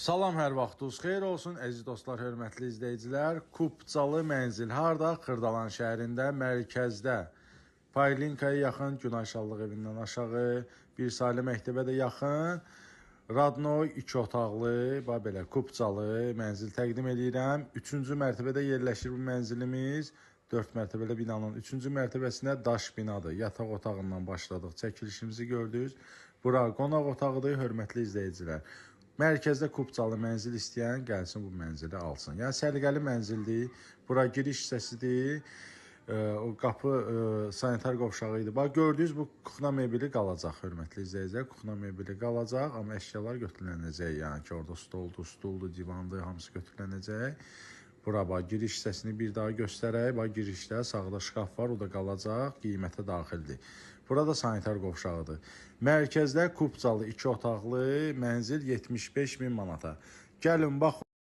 Salam, hər vaxtınız xeyir olsun, əziz dostlar, hörmətli izləyicilər. Kupçalı mənzil harda? Xırdalan şəhərində, mərkəzdə. Paylinkaya yaxın, Günay Şallıq evindən aşağı, bir saylı məktəbə də yaxın. Radnoy 2 otaqlı, bax belə kupçalı mənzil təqdim eləyirəm. 3-cü mərtəbədə yerləşir bu mənzilimiz. 4 mərtəbəli binanın 3-cü mərtəbəsində daş binadır. Yataq otağından başladıq. Çəkilişimizi gördünüz. Bura qonaq otağıdır, hörmətli izləyicilər. Mərkəzdə kupçalı mənzil istəyən gəlsin bu mənzili alsın. Yəni səliqəli mənzildir. Bura giriş hissəsidir. O qapı sanitar qovşağı idi. Bax gördüyünüz bu kuxna mebeli qalacaq, hörmətli izləyicilər. Kuxna mebeli qalacaq, amma əşyalar götürüləcək. Yəni ki, orada stoldur, stuldur, divandır, hamısı götürüləcək. Bura bax giriş hissəsini bir daha göstərək. Bax girişdə sağda şkaf var, o da qalacaq, qiymətə daxildir. Burada sanitar qovşağıdır. Mərkəzdə kupçalı 2 otaqlı mənzil 75 min manata. Gəlin bax.